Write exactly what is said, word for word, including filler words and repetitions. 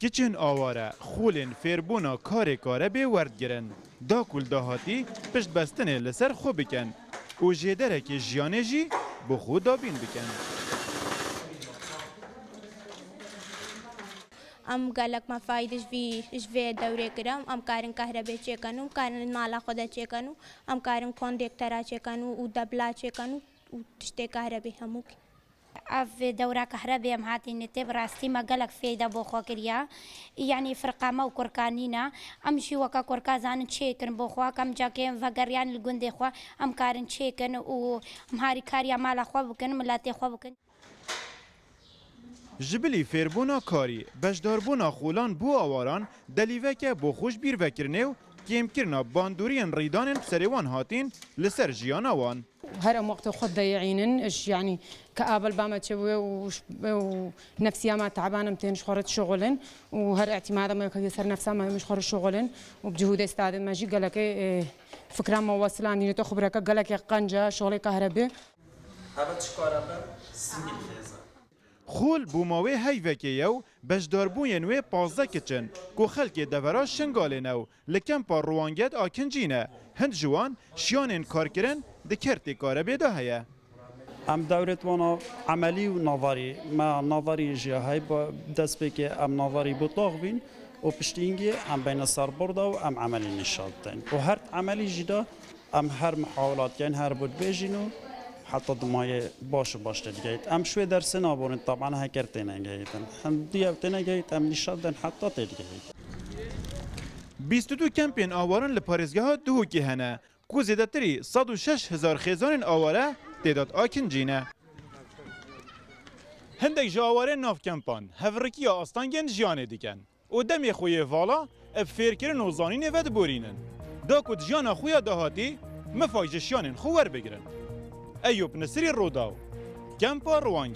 Kiçên aware xolên fêrbûna karê karebê werdigirin, da ku li dahatî piştbestinê li ser xwe bikin û jêderekê jiyanê jî bi xwe dabîn bikin. Em gelek me fayde ji vî, ji vê dewrê kirin. Em karin kahrebê çêkin û em karin li mala xwe de çêkin û em karin kondektera çêkin û, û debla çêkin û, û tiştê kahrebê hemû. Ev dewra kahrebê em hatîne tê, bi rastî me gelek feyde bo xwe kiriya. Yanî firqa me û kurka nîne. Em jî weke kurka zanin çêkin bo xwe, ke em cakê em vegeriyan li gundê xwe, em karin çêkin û em harîkariya mala xwe bikin, miletê xwe bikin. Ji bilî fêrbûna karî, beşdarbûna xolan bo awaran delîveke bo xwe ji bîr vekirinê û kêmkirina bandoriyên rîdanên bi serê wan hatîn li ser jiyana wan. Her em wextê xwe diyeyînin, iş, yanî ke abel ba me çêbûye û ş-, û nefsiya me teban em tên ji xwe re dişuxulin û her îtîmada me ketiye ser nefsa me em ji xwe re şuxulin û bi cihûdê stadê me jî gelekê, e, fikra me wesilandîne te xwe bireke gelekê qenc e şuxulê kahrebê. Heve çi kare be, singil xêze. Xol bûma wê heyvekê ye û beşdarbûyên wê pazdeh kiç in ku xelkê devera Şingalê ne û li kempa Ruwanget a Kincî ne. Hind ji wan şiyanên karkirin di kertê karebê de heye. Em dewrêt wana emelî û navarî, me navarî jî hey bi destpêkê em navarî bo taxvîn û piştî hingî em beyne ser borda û em emelî nîşan didin. Û her emelî jî de em her mihawilat keyin, her bo dibêjin û heta dimayê baş û baş têdigehît. Em şwê dersê naborin, taban heker tênegehîtin. Em diyev tênegehît, em nîşan didin heta têdigehît. Bîst û du kempên awarin li parêzgeha Duhokê hene, ku zêdetirî sed û şeş hezar xêzanên aware tê de diakincîne. Hindek ji awarên nav kempan hevrikiya astengên jiyanê dikin û demê xwe yê vala bi fêrkirin û zanînê vediborînin, da ku di jiyana xwe ya dahatî mifak ji şiyanên xwe werbigirin. Eyûp Nisirî, Rodaw, Kempa Ruwange.